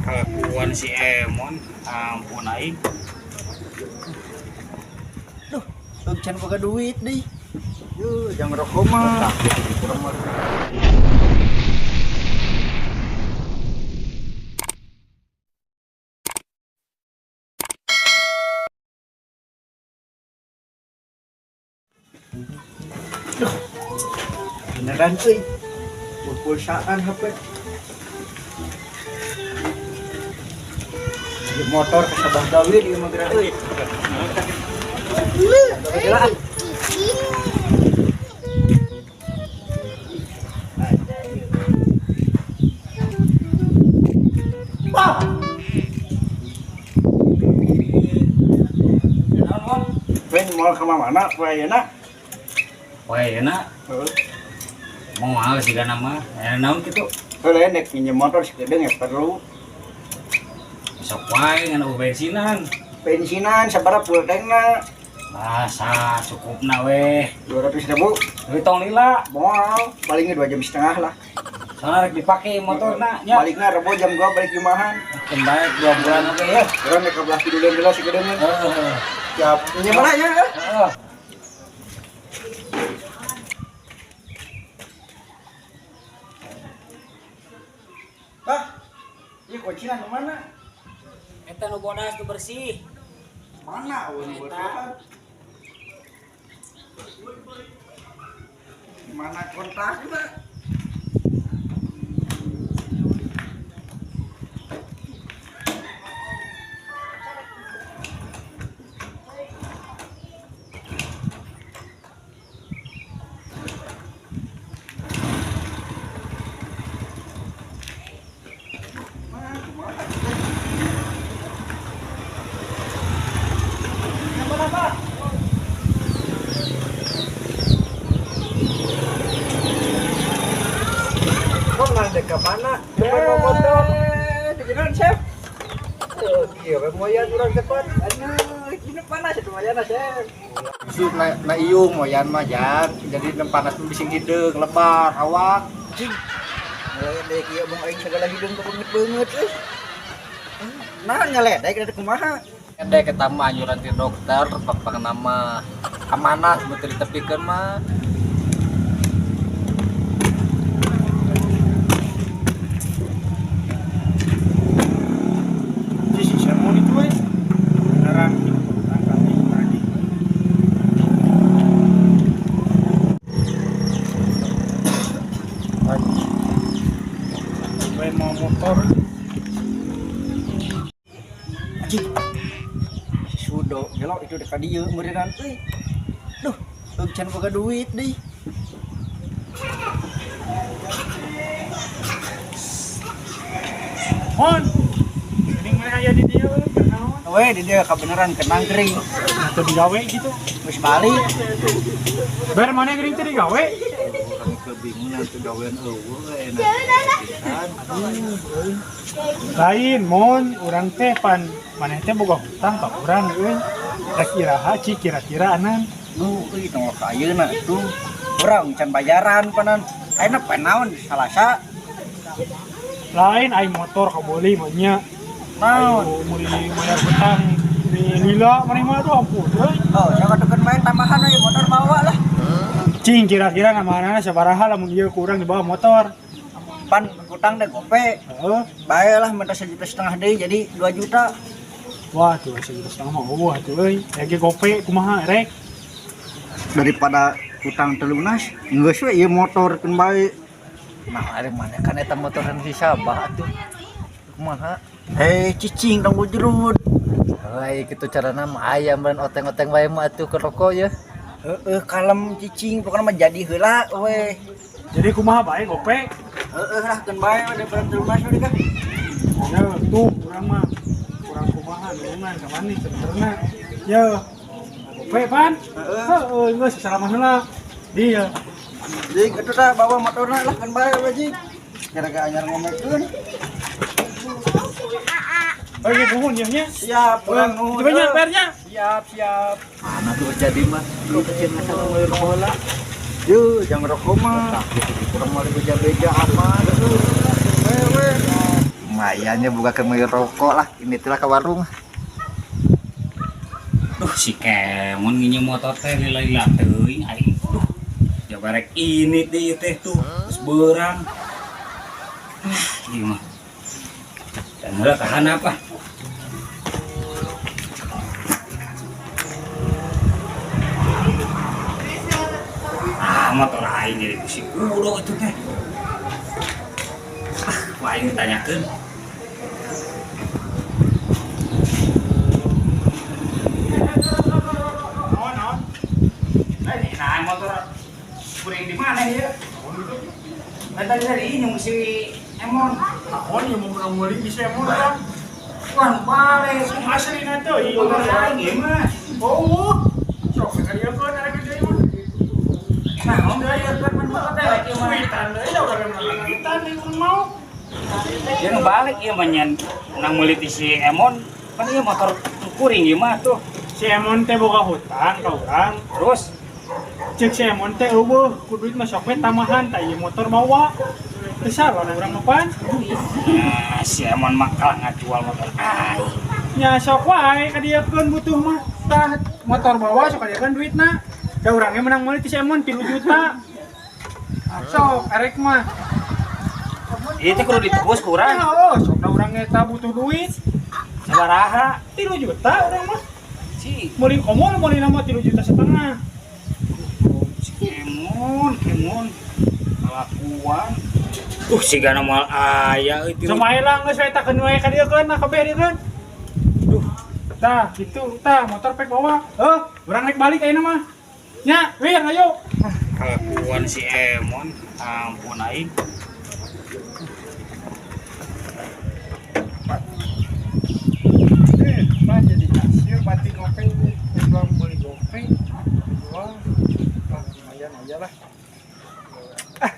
Kelakuan si Emon, ampun aing. Duh, teu can boga duit deui. Yuh, jangan rokok mah. Kurang mah. Duh, beneran euy. Pulsaan HP. Di motor ke Sabah gawe di mah geura euy. Gila. Wah. Wen mau ke mana poe ayeuna? Poe ayeuna Heeh. moal sigana mah. Aya naon kitu? Heuh, nek minjem motor sakedeung ya perlu. Sok wae ngan eueuh bensinan. Bensinan sabaraha full tankna? Masa cukupna weh. 200.000. Tapi tong lila. Moal, palingnya 2,5 jam lah. Soalnya rek dipake motorna nya. Balikna Rebo jam 2 balik Jumahan. Keun bae 2 bulan oge ya. Urang nek ka belah kiduleun heula sakedeung. Heeh. Siap. Minjem mana ya? Heeh. Hah? Ieu kuncinan nu mana? Eta nu bodas nu bersih. Mana eueuh nu Eta. bodas? Mana kontakna? Kok ngadek ke mana? Depan mau motor. Di jalan, Chef. Oh, iya, moyan urang cepat. Aduh, ini panas itu moyan, Chef. Isu na iung moyan mah jan, jadi nem panas mah bising hideung lebar awak. Cing. Ngeledek ieu bang aing segala hideung kebeungeut-beungeut euy. Nah, ngeledek dari kumaha? Ledek eta mah anjuran ti dokter pang nama amanah betul ditepikeun mah. Si Sermon itu we. Beneran tadi tadi. Gue mau motor. Cing. Si Sudo, gelo itu deka dieu meureunnan euy. Duh, teu can boga duit deui. Mon. Ini mana aya di dieu euy, naon? We di dieu kabeneran kenang kering. Atau digawe gitu. Geus balik. Bar mana geuning teh digawe? Urang kebingungan tuh gawean eueuh enak pisan. Lain mon, urang teh pan maneh teh boga hutang ka urang euy. Rek iraha cik kira-kira anan. Duh, euy tong ka ayeuna tuh. Urang can bayaran panan. Ayeuna pan naon Salasa. Lain aing motor kaboli mah nya. Naon? Ayo meuli bayar hutang di lila maneh mah tuh ampun euy. Oh, siapa tukeun main tambahan euy motor bawa lah. Cing kira-kira ngamanana sabaraha lamun ieu kurang dibawa motor. Pan hutang deh gope. Heeh. Bae lah minta 1,5 juta deui jadi 2 juta. Wah, tuh 1,5 juta mah eueuh atuh euy. Ege gope kumaha erek? Daripada hutang teu lunas, geus we ieu motor keun bae. Nah, ari mana kan eta motoran si Sabah atuh. Kumaha? Eh, cicing tong bujurud. Heuh, kitu carana mah aya meureun oteng-oteng wae mah atuh ke rokok ya. Heeh, kalem cicing pokona mah jadi heula we. Jadi kumaha bae gope? Heeh lah keun bae we daripada teu lunas we kah. Ya, tuh urang mah kurang kumaha nulungan ka maneh sebenarnya. Ya. Gope pan? Heeh. Heeh, geus salaman heula. Dia. Jing atuh tah bawa motorna lah keun bae we jing. Gara-gara anyar ngomekeun. Oh, iya nuhun ieu nya. Siap, urang nuhun. Itu banyak bayarnya. Siap, siap. Mana tuh jadi mah? Lu kecil ngasal meuli rokok heula. Yuh, jangan rokok mah. Kurang meuli beja-beja aman. We we. Lumayan ya buka ke rokok lah. Ini telah ke warung. Duh si Kemon nginjem motor teh lila-lila teuing aing. Duh, jabarek ini teh ieu teh tuh geus beurang. Ah, ieu mah. Dan heula ka handap ah. Ah, motor aing jadi ku si Udo itu teh. Ah, ku aing ditanyakeun. Naon naon? Eh, nah motor kuring di mana ya? Nah, tadi dari ini si Emon. Naon ieu mau menang meuli bisa emon urang. Wah, nu balik. Aslina teh ieu. Motor aing ieu mah. Oh, sok kadieukeun arek deui mah. Nah, om dari kan motor teh ieu mah. Duitan deui ya urang menang duitan ieu urang mau. Dia nu balik ieu mah nyan nang meuli ti si Emon. Kan ieu motor kuring ieu mah tuh. Si Emon teh boga hutang ka urang. Terus Cek si Emon teh eueuh ku duit mah sok we tambahan tah ieu motor bawa. Teu salah urang mah pan. Nah, si Emon mah kalah ngajual motor aing. Nya sok wae kadieukeun butuh mah. Tah motor bawa sok kadieukeun duitna. Da urangnya menang meuli ti si Emon 3 juta. Sok arek mah. Ieu teh kudu ditebus ku urang. Oh, sok da urang eta butuh duit. Sabaraha? 3 juta urang mah. Si Meuli komo meuli nama 3,5 juta. Si Emon, Emon. Kelakuan. Sigana moal aya euy tilu. Lumayan lah geus we takeun wae ka dieu keun, kabeh dieu keun. Duh, tah kitu tah motor pek bawa. Heuh, urang rek balik ayeuna mah. Nya, Wir ayo. Kelakuan si Emon, ampun aing. Mah jadi kasir batik gope, jual beli gope, jual. Ah, lumayan aja lah. Ah,